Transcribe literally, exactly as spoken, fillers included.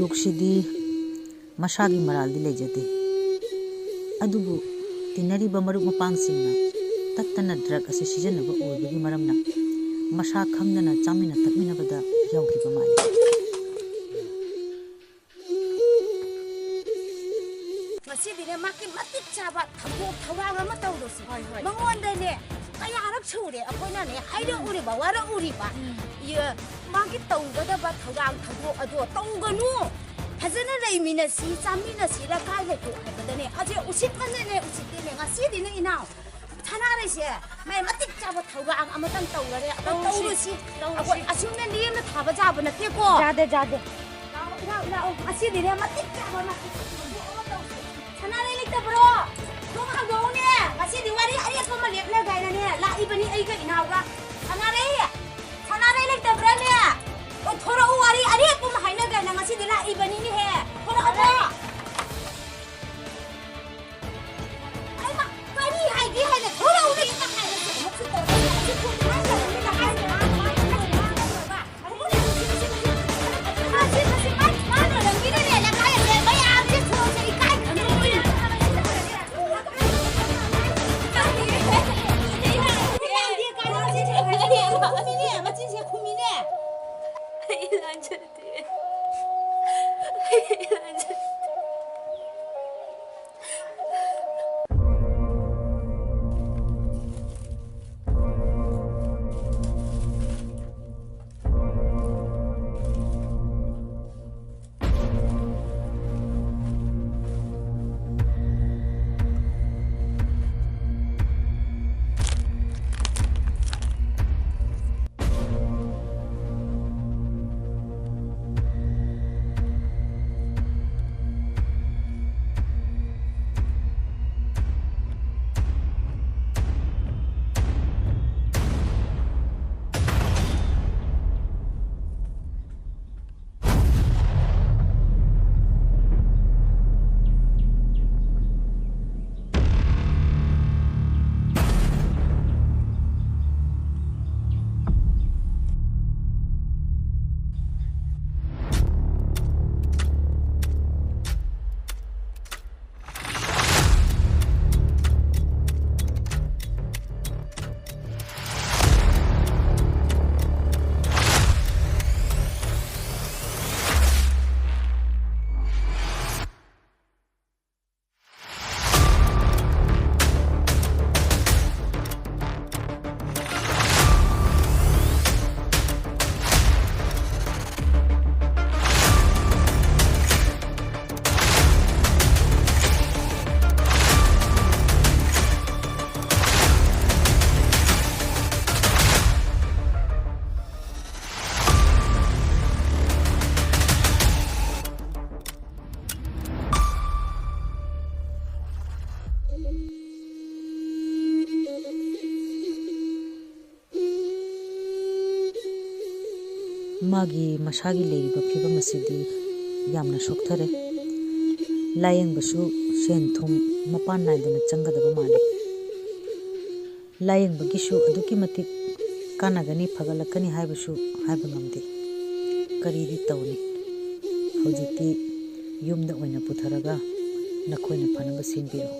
ꯌꯣꯛꯁꯤꯗꯤ ꯃꯁꯥꯒꯤ ꯃꯔꯥꯜꯗꯤ ꯂꯩꯖꯗꯦ, ꯑꯗꯨꯕꯨ ꯇꯤꯟꯅꯔꯤꯕ ꯃꯔꯨꯞ ꯃꯄꯥꯡꯁꯤꯡꯅ ꯇꯠꯇꯅ ꯗ꯭ꯔꯒ ꯑꯁꯤ ꯁꯤꯖꯤꯟꯅꯕ ꯑꯣꯏꯕꯒꯤ ꯃꯔꯝꯅ ꯃꯁꯥ ꯈꯪꯗꯅ ꯆꯥꯃꯤꯟꯅ ꯊꯛꯃꯤꯟꯅꯕꯗ ꯌꯥꯎꯈꯤꯕ ꯃꯥꯜꯂꯤ꯫ ꯉꯁꯤꯗꯤꯅꯦ ꯃꯥꯒꯤ ꯃꯇꯤꯛ ꯆꯥꯕ ꯊꯧꯗꯣꯛ ꯊꯧꯔꯥꯡ ꯑꯃ ꯇꯧꯔꯁꯤ꯫ ꯍꯣꯏ, ꯍꯣꯏ꯫ ꯃꯉꯣꯟꯗꯅꯦ ꯀꯌꯥꯔꯛ ꯁꯨꯔꯦ ꯑꯩꯈꯣꯏꯅꯅꯦ ꯍꯥꯏꯔꯛꯎꯔꯤꯕ ꯋꯥꯔꯛꯎꯔꯤꯕ꯫ ꯎꯝ꯫ ꯏ-, ꯃꯥꯒꯤ ꯇꯧꯒꯗꯕ ꯊꯧꯔꯥꯡ ꯊꯧꯗꯣꯛ ꯑꯗꯣ ꯇꯧꯒꯅꯨ꯫ ꯐꯖꯅ ꯂꯩꯃꯤꯟꯅꯁꯤ, ꯆꯥꯃꯤꯟꯅꯁꯤ, ꯂꯩꯀꯥꯏ ꯂꯩꯀꯣꯛ ꯍꯥꯏꯕꯗꯅꯦ ꯑꯁꯦ ꯎꯁꯤꯠ ꯃꯟꯗꯦꯅꯦ, ꯎꯁꯤꯠꯇꯦꯅꯦ꯫ ꯉꯁꯤꯗꯤꯅꯦ ꯏꯅꯥꯎ ꯁꯅꯥꯔꯩꯁꯦ ꯃꯥꯏ ꯃꯇꯤꯛ ꯆꯥꯕ ꯊꯧꯔꯥꯡ ꯑꯃꯇꯪ ꯇꯧꯔꯔꯦ꯫ ꯑꯗꯣ ꯇꯧꯔꯁꯤ, ꯇꯧꯔꯁꯤ꯫ ꯑꯩꯈꯣꯏ ꯑꯁꯨꯝꯅ ꯂꯦꯝꯅ ꯊꯥꯕ ꯌꯥꯕ ꯅꯠꯇꯦꯀꯣ꯫ ꯌꯥꯗꯦ, ꯌꯥꯗꯦ꯫ ꯂꯥꯛꯑꯣ, ꯂꯥꯛꯑꯣ, ꯂꯥꯛꯑꯣ꯫ ꯉꯁꯤꯗꯤꯅꯦ ꯃꯇꯤꯛ ꯆꯥꯕ ꯑꯃ ꯊꯧꯗꯣꯛ ꯑꯃ ꯇꯧꯁꯦ꯫ ꯁꯅꯥꯔꯩ ꯂꯩꯇꯕ꯭ꯔꯣ? ꯊꯣꯡ ꯍꯥꯡꯗꯣꯛꯎꯅꯦ꯫ ꯉꯁꯤꯗꯤ ꯋꯥꯔꯤ ꯑꯔꯦꯞꯄ ꯑꯃ ꯂꯦꯞꯅꯒꯥꯏꯅꯅꯦ ꯂꯥꯛꯏꯕꯅꯤ ꯑꯩꯒ ꯏꯅꯥꯎꯒ꯫ ꯁꯅꯥꯔꯩ! ꯁꯅꯥꯔꯩ ꯂꯩꯇꯕ꯭ꯔꯥꯅꯦ? ꯑꯣ, ꯊꯣꯔꯛꯎ, ꯋꯥꯔꯤ ꯑꯔꯦꯞꯄ ꯑꯃ ꯍꯥꯏꯅꯒꯥꯏꯅ ꯉꯁꯤꯗꯤ ꯂꯥꯛꯏꯕꯅꯤꯅꯦꯍꯦ꯫ ꯊꯣꯔꯛꯎꯀꯣ꯫ ꯑꯩꯃ, ꯀꯔꯤ ꯍꯥꯏꯒꯦ ꯍꯥꯏꯅ ꯊꯣꯔꯛꯎꯅꯦ꯫ ꯃꯆꯤꯟꯁꯦ ꯈꯨꯝꯃꯤꯅꯦ꯫ ꯑꯩ ꯂꯥꯟꯖꯗꯦ꯫ ꯑꯩ ꯃꯥꯒꯤ ꯃꯁꯥꯒꯤ ꯂꯩꯔꯤꯕ ꯐꯤꯕꯝ ꯑꯁꯤꯗꯤ ꯌꯥꯝꯅ ꯁꯣꯛꯊꯔꯦ꯫ ꯂꯥꯌꯦꯡꯕꯁꯨ ꯁꯦꯟ ꯊꯨꯝ ꯃꯄꯥꯟ ꯅꯥꯏꯗꯅ ꯆꯪꯒꯗꯕ ꯃꯥꯜꯂꯤ꯫ ꯂꯥꯌꯦꯡꯕꯒꯤꯁꯨ ꯑꯗꯨꯛꯀꯤ ꯃꯇꯤꯛ ꯀꯥꯟꯅꯒꯅꯤ, ꯐꯒꯠꯂꯛꯀꯅꯤ ꯍꯥꯏꯕꯁꯨ ꯍꯥꯏꯕ ꯉꯝꯗꯦ꯫ ꯀꯔꯤꯗꯤ ꯇꯧꯅꯤ? ꯍꯧꯖꯤꯛꯇꯤ ꯌꯨꯝꯗ ꯑꯣꯏꯅ ꯄꯨꯊꯔꯒ ꯅꯈꯣꯏꯅ ꯐꯅꯕ ꯁꯤꯟꯕꯤꯔꯣ꯫